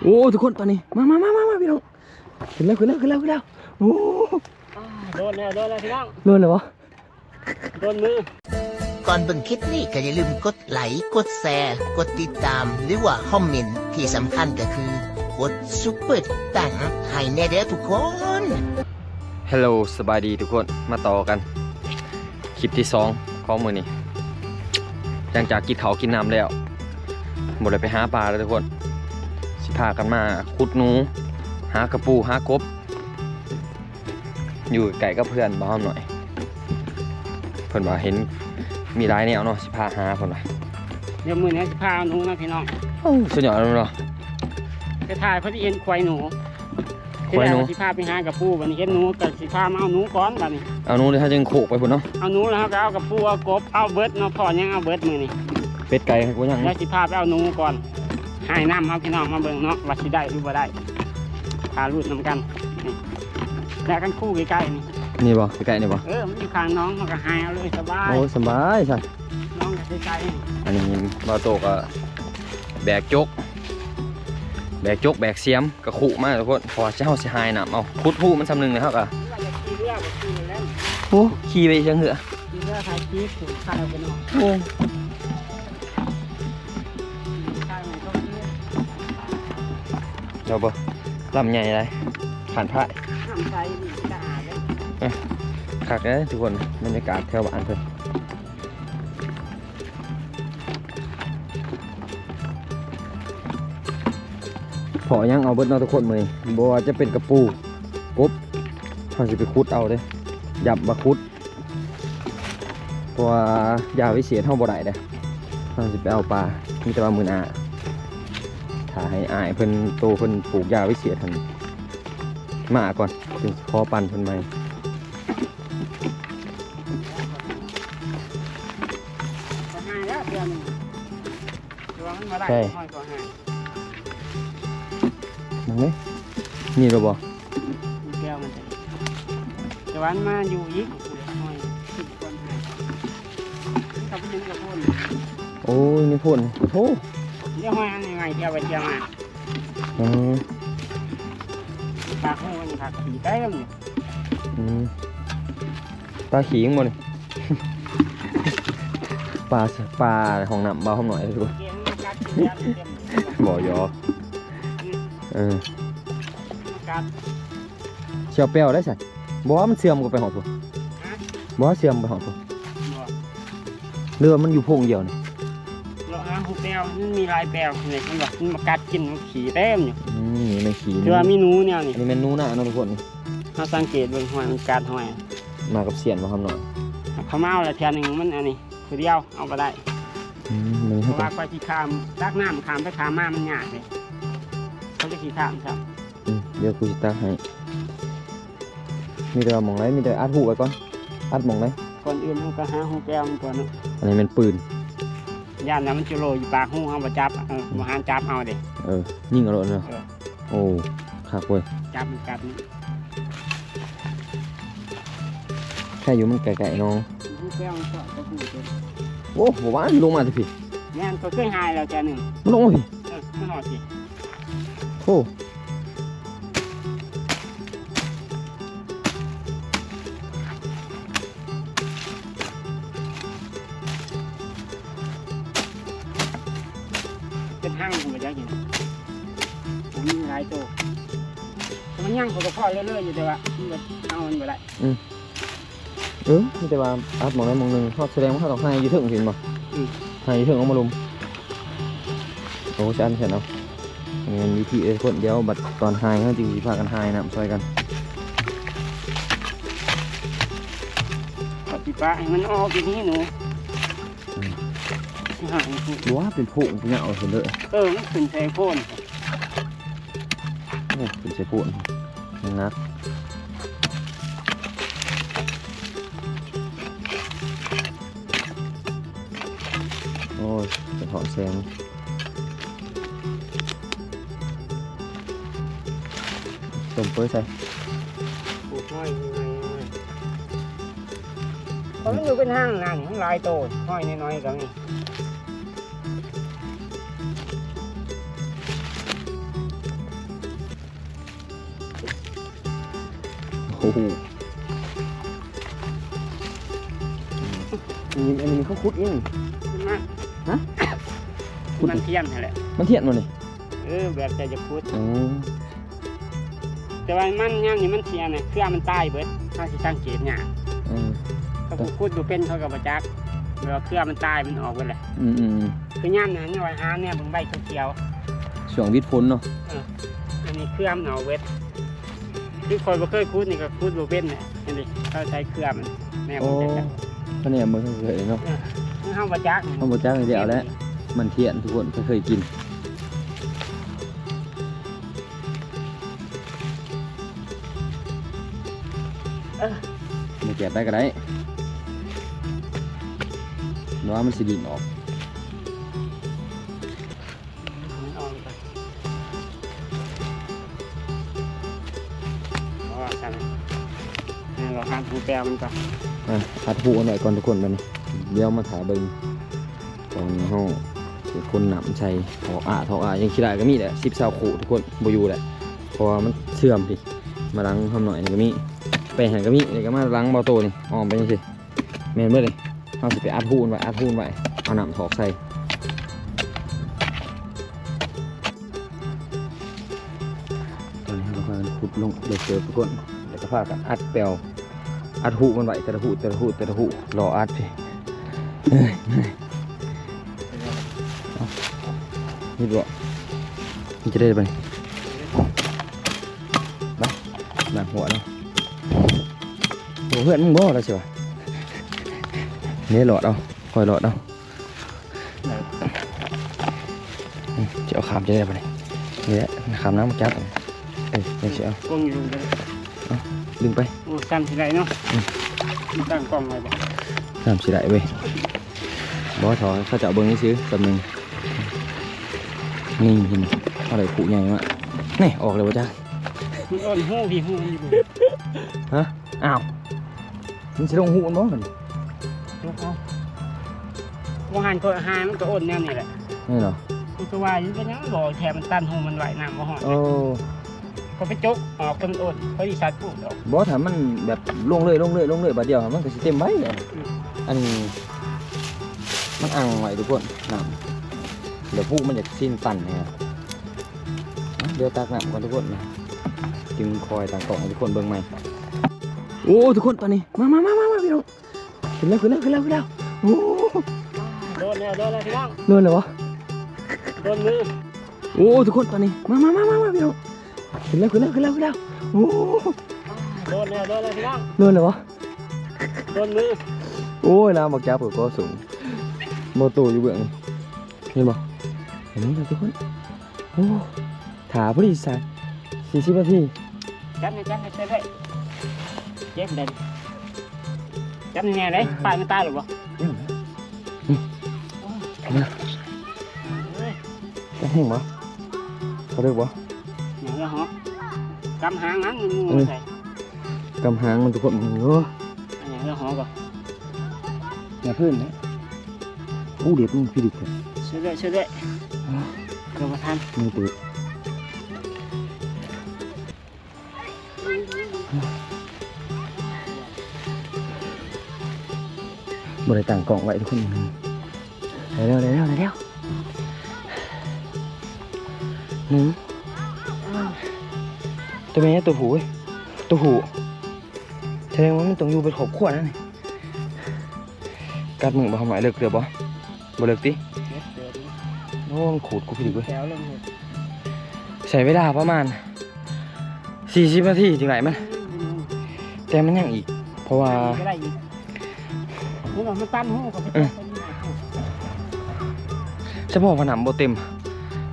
ໂອ້ ທຸກຄົນ ຕອນນີ້ ມາ ມາ ມາ ມາ ມາ ພີ່ນ້ອງ ຂຶ້ນແລ້ວ ຂຶ້ນແລ້ວ ຂຶ້ນແລ້ວ ຂຶ້ນແລ້ວ ໂອ້ ອ່າ ໂດນແລ້ວ ໂດນແລ້ວ ພີ່ນ້ອງ ໂດນແລ້ວບໍ່? ໂດນມື. ກ່ອນເບິ່ງຄລິບນີ້ກໍຢ່າລືມກົດໄລ, ກົດແຊ, ກົດຕິດຕາມ ຫຼືວ່າຄອມເມັນ, ທີ່ສຳຄັນກໍຄືກົດຊຸບເປີຕັງໃຫ້ແດ່ເດີທຸກຄົນ. ເຮລໂລ ສະບາຍດີທຸກຄົນ ມາຕໍ່ກັນ ຄລິບທີສອງຂອງມື້ນີ້ ຫຼັງຈາກກິນເຂົ້າກິນນ້ຳແລ້ວ ບໍ່ໄດ້ໄປຫາປາແລ້ວທຸກຄົນ ຊິພາກັນມາຂຸດໜູ ຫາກະປູ ຫາກົບ ຢູ່ໃກ້ກັບເພື່ອນບ່າວຫຳໜ້ອຍ ເພິ່ນວ່າເຫັນມີຫຼາຍແນວເນາະ ຊິພາຫາເພິ່ນວ່າ ດຽວມື້ນີ້ຊິພາເອົາໜູນະພີ່ນ້ອງ. ໂອ້ ສຸດຍອດເນາະ ໄປຖ່າຍພໍດີເຫັນຄວາຍໜູ ຄວາຍໜູ ທີແລກວ່າຊິພາໄປຫາກະປູ ບັດນີ້ເຫັນໜູກໍຊິພາມາເອົາໜູກ່ອນ ບັດນີ້ເອົາໜູແລ້ວເຮົາຈຶ່ງໂຄກໄປພຸ້ນເນາະ ເອົາໜູແລ້ວເຮົາກໍເອົາກະປູເອົາກົບເອົາເບິດເນາະ ພໍຍັງເອົາເບິດມື້ນີ້ ເປັດໄກ່ກໍຍັງ ແລ້ວຊິພາໄປເອົາໜູກ່ອນ ໃຫ້ນ້ຳເຮົາພີ່ນ້ອງມາເບິ່ງເນາະ ວ່າຊິໄດ້ຫຼືບໍ່ໄດ້ ຖ້າລຸ້ນນຳກັນ ນີ້ ແລ້ວກັນຄູ່ໃກ້ໆນີ້ ນີ້ບໍ່ ໃກ້ໆນີ້ບໍ່ ເອີ ມັນຢູ່ຂ້າງໜອງ ເຮົາກໍຫາຍເອົາເລີຍ ສະບາຍ ໂອ້ ສະບາຍຊັ້ນ ໜອງກໍໃກ້ໆ ອັນນີ້ບ່າວໂຕກໍແບກຈົກ ແບກຈົກແບກສຽມ ກະຄຸມາທຸກຄົນ ເພາະວ່າເຮົາຊິຫາຍນ້ຳເອົາ ຂຸດຮູມັນຊ່ຳໜຶ່ງແລ້ວເຮົາກະ ໂອ້ ຂີ່ໄປເທິງເຮືອ ເອົາບໍ່ ລຳໃຫຍ່ຫຼາຍ ຜ່ານພາຍ ນ້ຳໃສດີ ສະອາດເດ້ ເອີ ຄັກເດ້ທຸກຄົນ ບັນຍາກາດແຖວບ້ານເພິ່ນ. ພໍຍັງເອົາເບິດເນາະທຸກຄົນ ມື້ນີ້ ບໍ່ວ່າຈະເປັນກະປູ ກົບ ເຮົາຊິໄປຂຸດເອົາເດ້ ຢ້ຳວ່າຂຸດ ເພາະວ່າຢາວິເສດເຮົາບໍ່ໄດ້ເດ້ ເຮົາຊິໄປເອົາປາ ມີແຕ່ວ່າມື້ໜ້າ ຖ້າໃຫ້ອ້າຍເພິ່ນ ໂຕເພິ່ນປູກຢາວິເສດຫັ້ນມາກ່ອນ ຈຶ່ງຊິຂໍປັ່ນເພິ່ນໃໝ່. ກໍຫາຍແລ້ວເທື່ອໜຶ່ງ ແຕ່ວ່າມັນບໍ່ໄດ້ ໃຊ່ ຫ້ອຍກໍຫາຍ ເບິ່ງເດ້ ມີແລ້ວບໍ່? ມີແກ້ວມັນ ແຕ່ວ່າມັນມາຢູ່ອີກ ຫ້ອຍ ມັນກໍບໍ່ເຫັນກັບຄົນ ໂອ້ຍ ໃນໂພນ ໂອ້ໂຫ ດຽວຫ້ອຍອັນໃໝ່ໆ ທ່ຽວໄປທ່ຽວມາ ອືມ ປາກຮູມັນ ປາກຂີ້ເຕັມຢູ່ ອືມ ປາຂີ້ຍັງບໍ່ນີ້ ປາ ປາຫ້ອງນ້ຳບ່າວຫຳໜ້ອຍ ບໍ່ ຢອກ ເອີ ມັນກັດ ຊິເອົາແປວໄດ້ຊັ້ນ ບໍ່ວ່າມັນເຊື່ອມກໍໄປຮອດພຸ້ນ ຮະ ບໍ່ວ່າເຊື່ອມໄປຮອດພຸ້ນ ບໍ່ ຫຼືວ່າມັນຢູ່ໂພງດຽວນີ້ ເລາະຫາຮູແປວ ມັນມີຫຼາຍແປວນີ້ ມັນວ່າມັນມາກັດກິນຂີ້ເຕັມຢູ່ ອືມ ນີ້ແມ່ນຂີ້ ຄືວ່າມີໜູແນວນີ້ ອັນນີ້ແມ່ນໜູນາເນາະທຸກຄົນ ເຮົາສັງເກດເບິ່ງຫ້ອຍ ມັນກັດຫ້ອຍ ມາກັບຊຽນບໍ່ຄຳນ້ອຍ ເຂົາມາເອົາລະເທື່ອໜຶ່ງ ມັນອັນນີ້ ຜູ້ດຽວເອົາບໍ່ໄດ້ ອືມ ເພາະວ່າຂ້ອຍຊິຂ້າມ ຕັກນ້ຳຂ້າມໄປຂ້າມມາ ມັນຍາກເດ້ ເຂົາຈະຂີ້ຄ້ານຊ້ຳ ອືມ ດຽວກູຊິຕັກໃຫ້ ມີແຕ່ວ່າໝ່ອງໃດ ມີແຕ່ອັດຮູໄວ້ກ່ອນ ອັດໝ່ອງໃດ ກ່ອນອື່ນເຮົາກໍຫາຮູແປວມັນກ່ອນເນາະ ອັນນີ້ແມ່ນປືນ ຢ້ານວ່າມັນຈະໂລຢູ່ປາກຮູ ເຮົາບໍ່ຈັບ ເອີ ບໍ່ຫັນຈັບເຮົາເດ້ ເອີ ຍິງເອົາໂລດເນາະ ເອີ ໂອ້ ຄັກເວີຍ ຈັບມັນກັດນີ້ ໃຄ່ຢູ່ມັນໃກ້ໆໜອງ ຮູ້ແກ້ວມັນເຈາະກະປູເຕັມ ໂອ້ ບໍ່ວ່າມັນລົງມາແຕ່ພີ້ ແມ່ນ ຂ້ອຍເຄີຍຫາຍແລ້ວເທື່ອໜຶ່ງ ມັນລົງມາພີ້ ເອີ ມັນຮອດພີ້ ໂອ້ ເປັນຮັງ ບໍ່ຈັກຢູ່ ມັນມີຫຼາຍໂຕ ມັນຍັງ ຂ້ອຍກໍພໍເລື້ອຍໆຢູ່ ແຕ່ວ່າມັນກໍເອົາມັນບໍ່ໄດ້ ອືມ ເອີ ມີແຕ່ວ່າອັດໝ່ອງໃດໝ່ອງໜຶ່ງ ເຮົາ ສະແດງວ່າເຮົາຕ້ອງໃຫ້ຢູ່ເທິງ ເຫັນບໍ່? ອືມ ໃຫ້ຢູ່ເທິງເອົາມາລົມ ໂອ້ ຊັ້ນຊັ້ນເອົາ ແມ່ນວິທີເອີ ຄົນດຽວ ບັດຕອນຫາຍເຮົາຈຶ່ງຊິພາກັນຫາຍນ້ຳຊ່ອຍກັນ ປະຕິປະໃຫ້ມັນອອກຢູ່ນີ້ໜູ ອືມ ຊິຫາຍ ບໍ່ວ່າເປັນໂພງເປັນຫຍັງເອົາຊັ້ນເດີ ເອີ ມັນຂຶ້ນໃສ່ໂພນ ໂອ້ ຂຶ້ນໃສ່ໂພນ ໜັກ ໂອ້ຍ ສະທ້ອນແສງ ຕົ້ມເປີດໃສ່ ປູກຫ້ອຍ ເພາະມັນຢູ່ເປັນຮັງນະ ນີ້ມັນຫຼາຍໂຕ ຫ້ອຍນ້ອຍໆກໍມີ. ໂອ້ ນີ້ ອັນນີ້ເຂົາຂຸດອີ່ຫຍັງ? ນະ ຮະ? ຂຸດມັນທຽນຫັ້ນແຫຼະ. ມັນທຽນບໍ່ນີ້? ເອີ ແບບຈະຂຸດ. ອືມ ແຕ່ວ່າມັນ ຍາມນີ້ມັນເສຍນະ ເຄືອມັນຕາຍເບິດ ເຮົາຊິສັງເກດຍາກ. ອືມ ເຂົາກໍຂຸດບໍ່ເປັນ ເຂົາກໍບໍ່ຈັກ ແບບວ່າເຄືອມັນຕາຍ ມັນອອກເບິດແຫຼະ. ອືມໆ ຄືຍາມນີ້ ຍັງວ່າຫາແນວເບິ່ງໃບຂຽວໆ ຊ່ວງວິດຝົນເນາະ. ເອີ ອັນນີ້ເຄືອມັນອອກເບິດ. ຄືຂ້ອຍບໍ່ເຄີຍຂຸດນີ້ກໍຂຸດບໍ່ເປັນແຫຼະ. ເຫັນດິ ເຂົາໃຊ້ເຄືອມັນແນວ ໂອ້ ມັນຈະຈັກ ເຂົາແນວເບິ່ງເຄີຍເນາະ. ເອີ ເຮົາບໍ່ຈັກ ເຮົາບໍ່ຈັກ ຊິເອົາແຫຼະ. ມັນທຽນທຸກຄົນ ເຄີຍກິນ. ເອີ ບໍ່ແກະໄປກໍໄດ້ ວ່າມັນຊິດິ້ນອອກ. ເອົາອອກກ່ອນ ເພາະວ່າຊັ້ນ ແມ່ນບໍ່ ອັດຮູແປວມັນກ່ອນ. ອ່ະ ອັດຮູອັນໄວ້ກ່ອນທຸກຄົນ. ບັດນີ້ດຽວມາຖ້າເບິ່ງ ຕອນເຮົາເຮັດຄົນນ້ຳໃສ່ ຖອກອາ ຖອກອາ ຍັງຂີ້ລ້າຍກໍມີແຫຼະ ສິບຊາວໂຄທຸກຄົນ ບໍ່ຢູ່ແຫຼະ ເພາະວ່າມັນເສື່ອມ. ພີ້ ມາຫຼັງຄຳນ້ອຍນີ້ກໍມີ ໄປຫັ້ນກໍມີ ແລ້ວກໍມາຫຼັງບໍ່ໂຕນີ້ ອ້ອມໄປຈັ່ງຊີ້ ແມ່ນເບິດເລີຍ. ເຮົາຊິໄປອັດຮູໄວ້ ອັດຮູໄວ້ ເອົານ້ຳຖອກໃສ່. ຕອນນີ້ເຮົາກໍພາກັນຂຸດລົງເລິກເຕີບທຸກຄົນ ແລ້ວກໍພາກັນອັດແປວ ອັດຮູມັນໄວ້ ແຕ່ລະຮູ ແຕ່ລະຮູ ແຕ່ລະຮູ ລໍອັດພີ້. ເອີຍ ເອີຍ ເຮັດບໍ່? ມັນຈະໄດ້ບໍ່ນີ້? ມາ ລ້າງຫົວເນາະ. ໂອ້ ເພື່ອນມຶງບໍ່ລະຊິວ່າ. ເດ້ ຫຼອດເອົາ ຄ່ອຍຫຼອດເອົາ. ອືມ ຊິເອົາຂ້າມຈັ່ງໃດບາດນີ້? ນີ້ແຫຼະ ຂ້າມນ້ຳມາຈັບ. ເອີ ຈັ່ງຊິເອົາ ກົງຢູ່ເດີ ເອົາ ດຶງໄປ. ໂອ້ ຊ້ຳຊິໄດ້ເນາະ. ອືມ ຕັ້ງກ້ອງໄວ້ບໍ່? ຊ້ຳຊິໄດ້ເວີຍ. ບໍ່ ເຂົາເຈົ້າເບິ່ງຊື່ໆ ແປັບໜຶ່ງ. ນີ້ ເຫັນບໍ່ ເຮົາໄດ້ຜູ້ໃຫຍ່ມາ. ນີ້ ອອກແລ້ວບໍ່ຈັກ? ມັນອ່ອນຮູພີ້ ຮູມັນຢູ່. ຮະ? ອ້າວ ມັນຊິລົງຮູມັນບໍ່ບັດນີ້? ຈົກເອົາ. ບໍ່ຫັ້ນກໍຫາ ມັນກໍອ່ອນແນວນີ້ແຫຼະ. ນີ້ເນາະ ກູກໍວ່າຢູ່ ເປັນຫຍັງບໍ່ແຖມມັນຕັນຮູມັນໄວ້ ນ້ຳບໍ່ຮອດ. ໂອ້ ກໍໄປຈົກອອກ ມັນອ່ອນ ພໍດີສັດປູດອອກ. ບໍ່ ຖ້າມັນແບບລົງເລື້ອຍ ລົງເລື້ອຍ ລົງເລື້ອຍ ບາດດຽວ ມັນກໍຊິເຕັມໄວ. ອືມ ອັນນີ້ມັນອັ່ງໄວ້ທຸກຄົນ ນ້ຳ ແລ້ວພູມັນຢາກຊິນຕັນນີ້. ດຽວຕັກນ້ຳກ່ອນທຸກຄົນ ຈຶ່ງຄ່ອຍຕັ້ງກ້ອງໃຫ້ທຸກຄົນເບິ່ງໃໝ່. ໂອ້ ທຸກຄົນ ຕອນນີ້ ມາ ມາ ມາ ມາ ມາ ພີ່ນ້ອງ ຂຶ້ນແລ້ວ ຂຶ້ນແລ້ວ ຂຶ້ນແລ້ວ ຂຶ້ນແລ້ວ. ໂອ້ ໂດນແລ້ວ ໂດນແລ້ວພີ່ນ້ອງ ໂດນແລ້ວບໍ່? ໂດນມື. ໂອ້ ທຸກຄົນ ຕອນນີ້ ມາ ມາ ມາ ມາ ມາ ພີ່ນ້ອງ ຂຶ້ນແລ້ວ ຂຶ້ນແລ້ວ ຂຶ້ນແລ້ວ ຂຶ້ນແລ້ວ. ໂອ້ ໂດນແລ້ວ ໂດນແລ້ວພີ່ນ້ອງ ໂດນແລ້ວບໍ່? ໂດນມື. ໂອ້ຍ ນ້ຳບັກຈັບກໍສູງ ບໍ່ໂຕຢູ່ເບື້ອງນີ້ ເຫັນບໍ່? ເຫັນບໍ່ທຸກຄົນ? ໂອ້ ຖ້າພໍດີສາມ ສີ່ສິບນາທີ. ຈັບໃຫ້ ຈັບໃຫ້ຊ່ວຍດ້ວຍ ເຈັບເດ້. ຈັບແນ່ເດ້ ປາຍມັນຕາຍແລ້ວບໍ່? ຍັງ ນີ້ ໂອ້ຍ ຈັບແຮງບໍ່? ເຂົາເລິກບໍ່? ຫຍັງລະເຫາະ ກຳຫາງມັນ ມັນງູ ເອີ ໃສ່ ກຳຫາງມັນທຸກຄົນ. ໂອ້ ຫຍັງລະເຫາະບໍ່? ຢ່າພື້ນເດ້. ໂອ້ ເດັບມັນພິລຶກເດ້. ຊ່ວຍດ້ວຍ ຊ່ວຍດ້ວຍ ເກືອບບໍ່ທັນ ມືເປີດ. ບໍ່ໄດ້ຕັ້ງກ້ອງໄວ້ທຸກຄົນ. ໄດ້ແລ້ວ ໄດ້ແລ້ວ ໄດ້ແລ້ວ ໜຶ່ງ ຕົວແມ່ ຕົວຜູ້ເວີຍ ຕົວຜູ້. ສະແດງວ່າມັນຕ້ອງຢູ່ເປັນຄອບຄົວນັ້ນນີ້. ກັດມືບໍ່ ຫອມໜ້ອຍ ເລິກເຕີບບໍ່? ບໍ່ເລິກຕິ? ເລິກເຕີບ. ໂອ້ ມັນຂູດກູພິລຶກເວີຍ. ແຖວເລີຍ ໃຊ້ເວລາປະມານສີ່ສິບນາທີຈຶ່ງໄດ້ມັນ ອືມ ແຕ່ມັນຍັງອີກ ເພາະວ່າ ມັນກໍໄດ້ອີກ ມັນກໍມາຕັນຮູກໍໄປ ເອີ ສະເພາະວ່ານ້ຳບໍ່ເຕັມ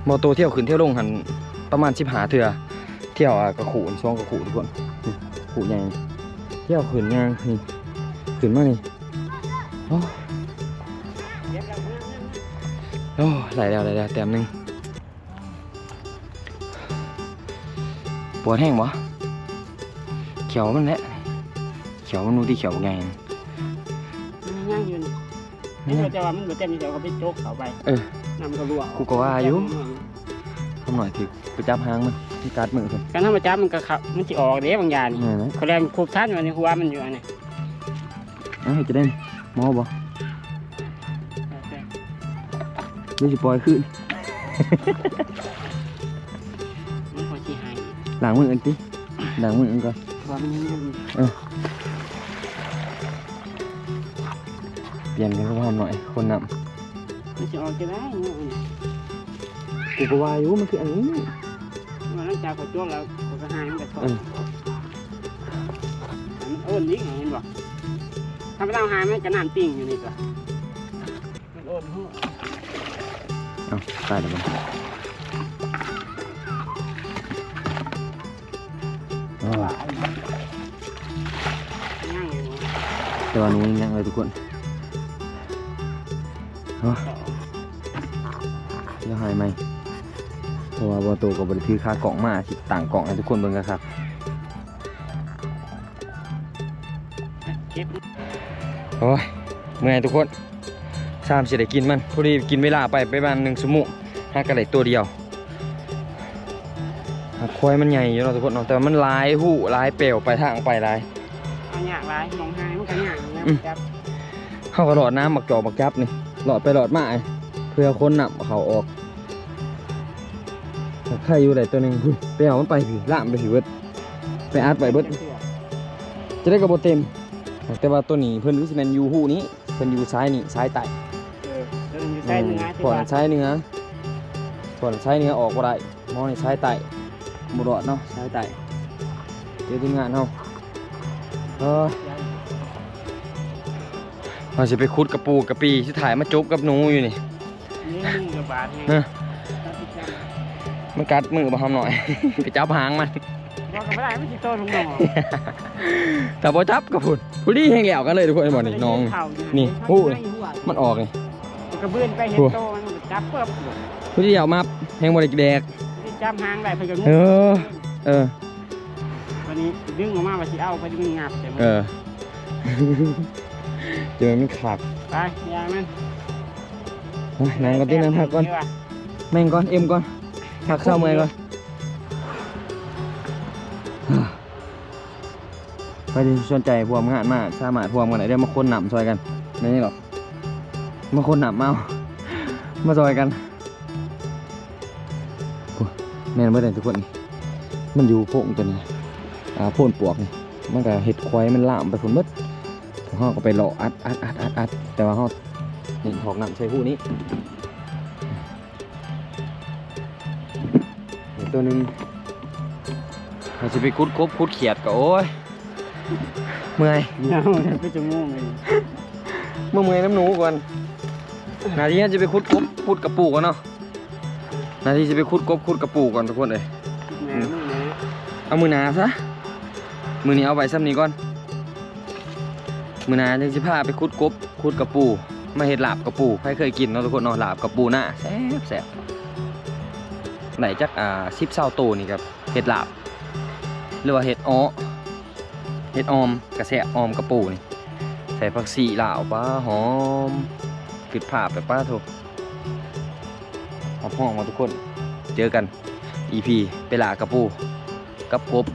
ບໍ່ໂຕທ່ຽວຂຶ້ນທ່ຽວລົງຫັ້ນ ປະມານສິບຫ້າເທື່ອ ທ່ຽວ ອ່າ ກະຂູດ ສອງກະຂູດທຸກຄົນ ຂູດໃຫຍ່ ທ່ຽວຂຶ້ນຍ່າງນີ້ ຂຶ້ນມານີ້. ໂອ້ ໂອ້ ໄດ້ແລ້ວ ໄດ້ແລ້ວ ແຕ້ມໜຶ່ງ. ປວດແຮງບໍ່? ຂຽວມັນແຫຼະ ຂຽວມັນ ດູຕິ ຂຽວບັກໃຫຍ່ ມັນຍັງຢູ່ນີ້. ແມ່ນ ແຕ່ວ່າມັນບໍ່ເຕັມ ເຈົ້າກໍໄປຈົກເຂົ້າໄປ ເອີ ນ້ຳກໍຮົ່ວ ກູກໍວ່າຢູ່. หน่อย ถือไปจับหางมัน มันกัดมือเพิ่น คันเฮาบ่จับมันก็เข้า มันสิออกเด้บางอย่างนี่ แม่นนะ เขาแล่นคูบทันมันในหัวมันอยู่อันนี้ เอ้า เฮ็ดจะได้หมอบ่ หรือสิปล่อยคืน มันพอสิหาย ล้างมือกันติ ล้างมือกันก่อน ว่ามันยังอยู่ เออ เปลี่ยนกันสักรอบหน่อย คนนำ มันสิออกจะได้เนาะ กูก็ว่าอยู่ มันคืออันนี้ ว่าหลังจากเขาจ้วงแล้ว เขาก็หายมันก็ถอด เออ มันโอนนี่ไง เห็นบ่ ถ้าไปเอาหายมันก็น้ำติ่งอยู่นี่ตัว มันโอนหัว เอ้า ตายแล้วบ่ อ้าว ยังอยู่ แต่ว่าหนูยังเลยทุกคน เอ้า เดี๋ยวหายใหม่ เพราะว่าบ่าวโตก็บ่ได้ถือขากล้องมา สิตั้งกล้องให้ทุกคนเบิ่งคักๆ เก็บ โอ้ย เมื่อยทุกคน สามสิได้กินมัน พอดีกินเวลาไป ไปประมาณหนึ่งชั่วโมง หาก็ได้ตัวเดียว หากควายมันใหญ่อยู่เนาะทุกคนเนาะ แต่ว่ามันหลายฮู้ หลายแปว ไปทางไปหลาย เอายากหลาย มองหายมันก็ยากอยู่นะ อืม จับ เฮาก็หลอดน้ำบักจอกบักจับนี่ หลอดไปหลอดมา เพื่อคนนำเขาออก ไข่อยู่ได้ตัวหนึ่ง พุ้น ไปเอามันไปพี้ ล่ามไปพี้เบิด ไปอัดไว้เบิด จะได้กระโบเต็ม แต่ว่าตัวนี้เพิ่นคือสิแม่นอยู่ฮู้นี้ เพิ่นอยู่ซ้ายนี่ ซ้ายใต้ เออ เพิ่นอยู่ซ้ายเหนือ อืม ที่ ผ่อน ว่า ซ้ายเหนือ ผ่อนซ้ายเหนือออกบ่ได้ มองนี่ซ้ายใต้ บ่รอดเนาะ ซ้ายใต้ เจอทีมงานเฮา เออ ว่าสิไปขุดกะปูกะปี สุดท้ายมาจบกับหนูอยู่นี่ นี่หนึ่งกะบาทนี่ ฮะ มันกัดมือบ่หำหน่อย ไปจับหางมัน บ่ก็บ่ได้ มันสิโตลงหนอง ถ้าบ่จับก็พุ้น พุ้นดีแฮงแล้วกันเลยทุกคน บ่นี่หนอง นี่ ฮู้ มันออกนี่ มันก็เบิ่นไปเห็นโตมัน มันก็จับปึ๊บ พุ้นดีเอามาแฮงบ่ได้แดก สิจับหางได้เพิ่นก็งุ้ม เออ เออ วันนี้ดึงออกมาว่าสิเอา เพิ่นมันงับใส่มือ เออ จะมันคัก ไป ย่างมัน เอ้ย นั่งก่อนติ นั่งพักก่อน นี่ว่ะ แม่งก่อน เอ็มก่อน พักเซาเมื่อยก่อน ไปดิ สนใจพวมงานมา สามารถพวมกันได้เด้อ มาคนน้ำซอยกัน แม่นนี่หรอ มาคนน้ำมาเอา มาซอยกัน โอ้ แม่นเบิดเลยทุกคน มันอยู่โพรงตัวนี้ อ่า โพนปวกนี่ มันก็เฮ็ดควายมันล่ามไปพุ้นเบิด พวกเฮาก็ไปเลาะอัด อัด อัด อัด อัด แต่ว่าเฮา นี่ ถอกน้ำใส่ฮู้นี้ อีกตัวหนึ่ง เราสิไปขุดกบขุดเขียดก็ โอ้ย เมื่อย ยาวเป็นชั่วโมงเลย มาเมื่อยน้ำหนูก่อน หน้าที่จะไปขุดกบขุดกะปูก่อนเนาะ หน้าที่จะไปขุดกบขุดกะปูก่อนทุกคนเอ้ย แหม มื้อนี้ เอามื้อหน้าซะ มื้อนี้เอาไว้ส่ำนี้ก่อน มื้อหน้าจั่งสิพาไปขุดกบ ขุดกะปู มาเฮ็ดลาบกะปู ใครเคยกินเนาะทุกคนเนาะ ลาบกะปูนา แซ่บๆ ได้จัก อ่า สิบซาวโตนี่ครับ เฮ็ดลาบ หรือว่าเฮ็ดอ้อ เฮ็ดอ่อมก็แซ่บ อ่อมกะปูนี่ ใส่ผักชีลาว ป๊า หอม กึดภาพไป ป๊าโธ่ รับรองว่าทุกคน เจอกัน อีพี ไปล่ากะปู กับกบ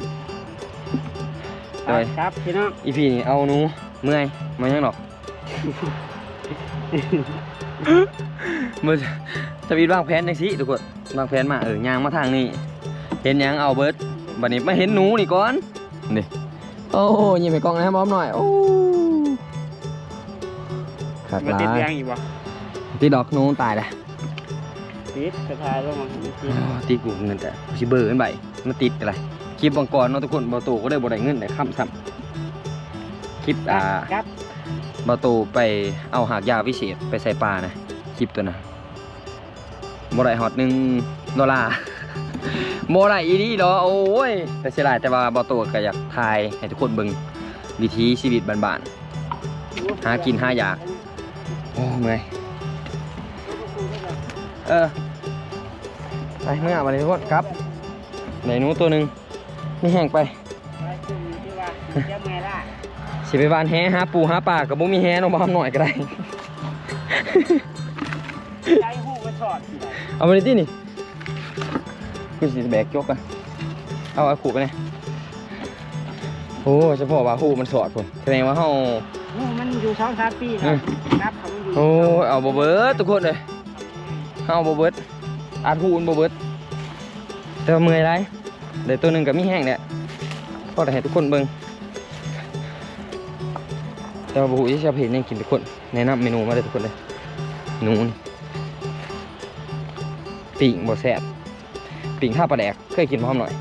ไปครับพี่น้อง อีพี นี้เอาหนู เมื่อย มายังดอก มื้อ ทวิตวางแผนจังซี่ทุกคน วางแผนมา เออ ย่างมาทางนี้ เห็นหยังเอาเบิด บัดนี้มาเห็นหนูนี่ก่อน นี่ โอ้ ยิ้มให้กล้องแหน่ บอมน้อย โอ้ คักหลาย มาติดเลี้ยงอีกบ่ ติดดอก หนูตายแล้ว ติด กระทายลงมา ติด อ๋อ ติดกูเงินแต่ สิเบอร์กันไป มาติดอะไร คลิปบางก่อนเนาะทุกคน บ่าวโตก็ได้บ่ได้เงินได้คำซ้ำ คลิป อ่า ครับ บ่าวโตไปเอาหากยาวิเศษไปใส่ปลานะ คลิปตัวนั้น บ่ได้ฮอดหนึ่งดอลลาร์ บ่ได้อีหลีดอก โอ้ย แต่เสียดาย แต่ว่าบ่าวโตก็อยากถ่ายให้ทุกคนเบิ่งวิถีชีวิตบ้านๆ หากินหายาก โอ้ เมื่อย เออ ไป เมื่อวันนี้ทุกคน ครับ ได้หนูตัวหนึ่ง มีแฮงไป สิไปหว่านแหหาปูหาปลาก็บ่มีแหเนาะ บ่าวน้อยก็ได้ เอาไปเลยตินี่ ຄືຊິແບກຈົກນະ ເອົາ ເອົາຄູບໄປແດ່. ໂອ້ ສະເພາະວ່າຮູມັນສອດພຸ້ນ ສະແດງວ່າເຮົາ ໂອ້ ມັນຢູ່ສອງສາມປີແລ້ວ ອືມ ກັບເຂົາມັນຢູ່ ໂອ້ຍ ເອົາບໍ່ເບິດທຸກຄົນເອີຍ ເຮົາເອົາບໍ່ເບິດ ອັດຮູມັນບໍ່ເບິດ ແຕ່ວ່າເມື່ອຍຫຼາຍ. ໄດ້ໂຕໜຶ່ງກໍມີແຮງແຫຼະ ພໍໄດ້ໃຫ້ທຸກຄົນເບິ່ງ ແຕ່ວ່າບໍ່ຮູ້ຊິເອົາໄປເຮັດຫຍັງກິນທຸກຄົນ. ແນະນຳເມນູມາເດີທຸກຄົນເດີ ໜູນີ້ ປີ້ງບໍ່ແຊບ ປີ້ງທາປາແດກ ເຄີຍກິນບໍ່ ຫອມໜ້ອຍ?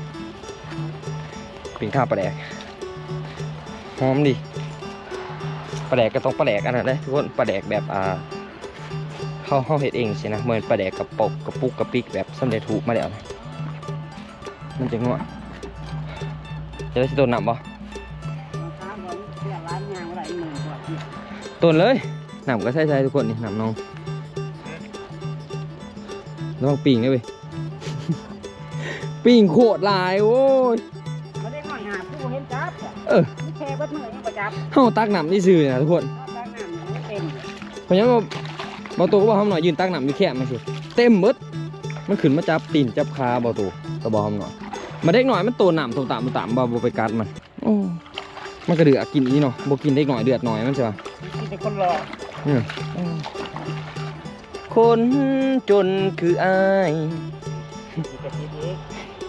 ປີ້ງທາປາແດກ ຫອມດີ ປາແດກກໍຕ້ອງປາແດກອັນນັ້ນເດ້ທຸກຄົນ ປາແດກແບບ ອ່າ ເຮົາ ເຮົາເຮັດເອງຊີ້ນະ ບໍ່ແມ່ນປາແດກກະປອກ ກະປຸກກະປິກແບບສຳເລັດຮູບມາແລ້ວນະ ມັນຈະນົວ. ຈະໄດ້ຊິຕົ້ນນ້ຳບໍ່? ຕົ້ນເລີຍ ນ້ຳກໍໃສໆ ທຸກຄົນ ນີ້ນ້ຳໜອງ ລະວັງປີ້ງເດີເວີຍ ປີ້ງໂຄດຫຼາຍ ໂອ້ຍ ມາເດັກນ້ອຍຫາຜູ້ເຫັນຈັບ ເອີ ມີແຄ່ເບິດມື້ຍັງບໍ່ຈັບ ເຮົາຕັກນ້ຳຊື່ໆນະທຸກຄົນ ເຮົາຕັກນ້ຳຍັງເຕັມ ເພາະຫຍັງວ່າບໍ່ໂຕກໍບໍ່ຫອມໜ້ອຍ ຢືນຕັກນ້ຳຢູ່ແຄມຈັ່ງຊີ້ ເຕັມເບິດ ມັນຂຶ້ນມາຈັບຕີນຈັບຂາບໍ່ໂຕ ກໍບໍ່ຫອມໜ້ອຍ ມາເດັກນ້ອຍມັນໂຕນ້ຳໂຕຕາມໂຕຕາມ ບໍ່ ບໍ່ໄປກັດມັນ ໂອ້ ມັນກະເດືອກກິນອີ່ເນາະ ບໍ່ກິນເດັກນ້ອຍເລືອດໜ້ອຍມັນຊິວ່າ ກິນແຕ່ຄົນຫຼໍ່ ອືມ ຄົນຈົນຄືອ້າຍ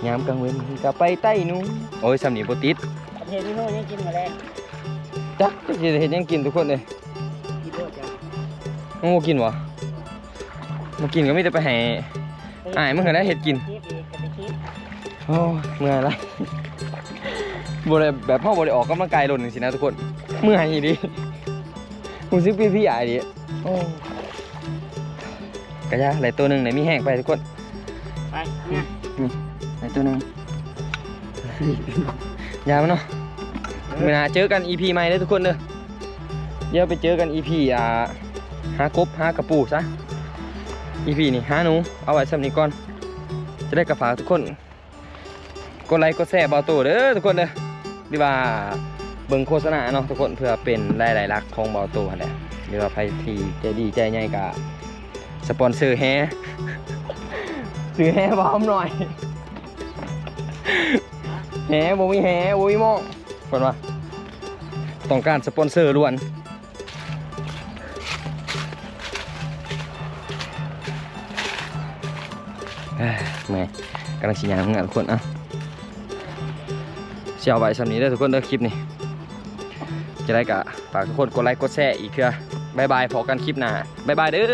ຍາມກາງເວັນກໍໄປໄຕ້ໜູ ໂອ້ຍ ຊ່ຳນີ້ບໍ່ຕິດ ເຮັດເມນູຫຍັງກິນມື້ແລງ ຈັກ ຈັກຊິເຮັດຫຍັງກິນທຸກຄົນເອີຍ ກິນໂລດຈ້ະ ມັນບໍ່ກິນບໍ່? ບໍ່ກິນກໍມີແຕ່ໄປໃຫ້ອ້າຍມັນຫັ້ນແຫຼະເຮັດກິນ ໂອ້ຍ ເມື່ອຍຫຼາຍ ບໍ່ໄດ້ແບບ ເຮົາບໍ່ໄດ້ອອກກຳລັງກາຍດົນຈັ່ງຊີ້ນະທຸກຄົນ ເມື່ອຍອີ່ຫຼີ ຮູ້ສຶກເພຍໆອີ່ຫຼີ ໂອ້ ກະຢ່າ ໄດ້ໂຕໜຶ່ງ ໄດ້ມີແຮງໄປທຸກຄົນ ໄປ ອືມ ໄດ້ໂຕໜຶ່ງ ຢ່າມັນເນາະ ມື້ໜ້າເຈີກັນ ອີພີ ໃໝ່ເດີທຸກຄົນເດີ ດຽວໄປເຈີກັນ ອີພີ ອ່າ ຫາກົບຫາກະປູຊະ ອີພີ ນີ້ຫາໜູ ເອົາໄວ້ຊ່ຳນີ້ກ່ອນ ຈະໄດ້ກໍຝາກທຸກຄົນ ກົດໄລກົດແຊເບົາໂຕເດີທຸກຄົນເດີ ຫຼືວ່າເບິ່ງໂຄສະນາເນາະທຸກຄົນ ເພື່ອເປັນລາຍໄດ້ຫຼັກຂອງເບົາໂຕຫັ້ນແຫຼະ ຫຼືວ່າໃຜທີ່ໃຈດີໃຈໃຫຍ່ກະສະປອນເຊີແຮ່ ຊື້ແຮ່ເບົາຫອມໜ້ອຍ ແຮ່ບໍ່ມີແຮ່ບໍ່ມີໝ້ອງ ເພິ່ນວ່າຕ້ອງການສະປອນເຊີດ່ວນ. ເອີຍ ເມື່ອຍ ກຳລັງຊິຍ່າງເມືອທຸກຄົນ ເອົ້າ ຊິເອົາໄວ້ຊ່ຳນີ້ເດີທຸກຄົນເດີ ຄລິບນີ້ ຈະໄດ້ກະຝາກທຸກຄົນກົດໄລກົດແຊອີກເທື່ອ ບາຍບາຍ ພໍ້ກັນຄລິບໜ້າ ບາຍບາຍເດີ.